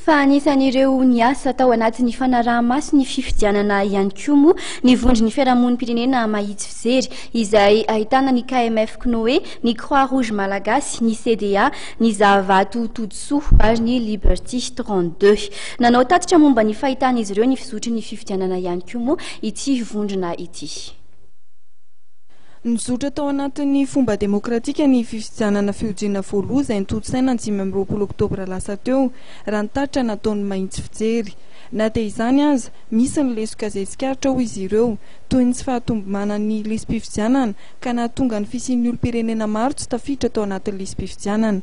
Fa anisan'ireo niasa tao anatin'ny fanaraha-maso ny fifidianana ihany koa moa ny vondron'ny fiarahamonim-pirenena Mahitsy Fijery, izay ahitana ny KMF Cnoe, ny Croix Rouge Malagasy, ny CDA, ny Zahavato Todisoa ary ny Liberty 32. Nanao tatitra momba ny fahitan'izy ireo ny fizotry ny fifidianana ihany koa moa ity vondrona ity. Nizotra tao anatin'ny fomba demokratika ny fifidianana fihodinana voaloha izay notontosaina ny 25 oktobra lasa teo, raha ny tatitra nataon'ny Mahitsy Fijery. Na dia izany aza, misy ny lesoka izay tsikaritra hoy izy ireo, toy ny tsy fahatombomanan'ny lisi-pifidianana ka nahatonga ny fisian'ny olom-pirenena maro tsy tafiditra tao anatin'ny lisi-pifidianana.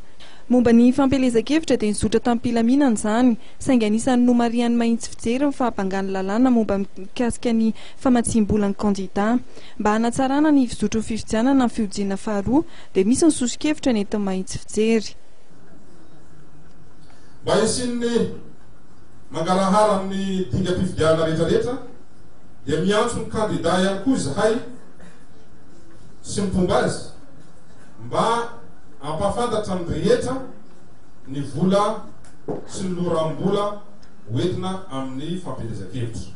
Momba ny fampielezan-kevitra dia nizotra tamim-pilaminana izany, saingy anisan'ny nomarihan'ny Mahitsy Fijery ny fahabangan'ny lalàna momba mikasika ny famatsiam-bola ny kandidà. Mba hanatsarana ny fizotry ny fifidianana amin'ny fihodinana faharoa dia misy ny soso-kevitra nentin'ny Mahitsy Fijery. Mba hisian'ny mangarahara amin'ny dingam-pifidianana rehetrarehetra dia miantso ny kandidà ihany koa izahay sy ny mpomba azy mba hampahafantatra ny rehetra ny vola sy ny loharanom-bola hoentina amin'ny fampielezan-kevitra.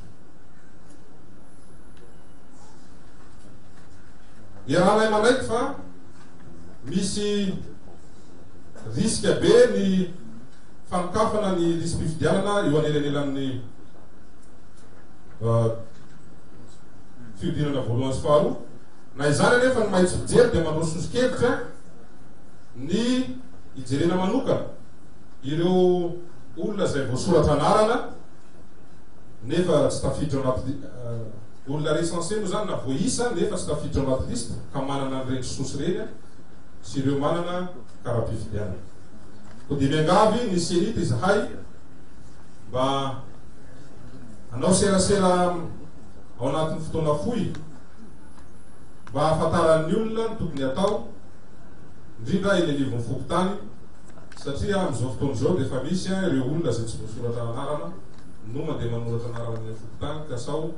Iarahanay manaiky fa misy risque be ny fanokafana ny lisi-pifidianana eo anelanelan'ny fihodinana voalohany sy faharoa. Na izany anefa ny mahitsy fijery dia mandroso soso-kevitra ny hijerena manokana ireo olona izay voasoratra anarana nefa tsy tafiditra ao anaty olona recensé moa zany na voaisa nefa tsy tafiditra ao anaty liste ka manana an'ireny sosy ireny sy ireo manana kara-pifidianana. Koa dia miangavy ny CENIT izahay mba hanao serasera ao anatin'ny fotoana fohy mba hahafantaran'ny olona ny tokony hatao, indrindra eny anivon'ny fokontany satria amin'izao fotoana izao dia efa misy ireo olona izay tsy voasoratra anarana no mandeha manoratra anarana any amin'ny fokontany ka sao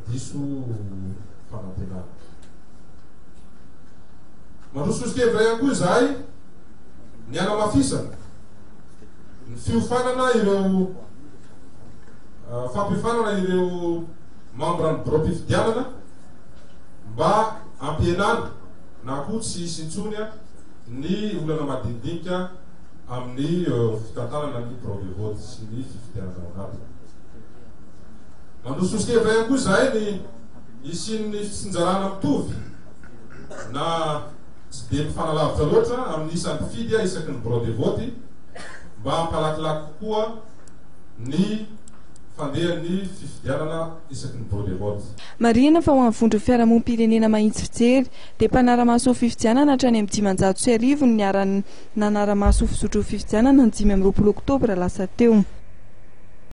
diso fanantenana. Mandroso soso-kevitra ihany koa izahay ny hanamafisana ny fiofanana ireo fampiofanana ireo mambran'ny biraom-pifidianana mba hampihenana na koa tsy hisy intsony ny olana madinidinika amin'ny fitantanana ny birao de vote sy ny fifidianana ao anatiny. Mandroso soso-kevitra ihany koa izahay ny hisian'ny fitsinjarana mitovy na tsy dia mifanalavitra loatra amin'ny isan'ny mpifidy isaky ny birao de vote mba hampalakilaky kokoa ny fandehan'ny fifidianana isaky ny birao de vote. Marihina fa ho an'ny vondron'ny fiarahamonim-pirenena mahitsy fijery dia mpanara-maso ny fifidianana hatrany amin'ny 1500 no niara-nanara-maso ny fizotry ny fifidianana ny 25 oktobra lasa teo.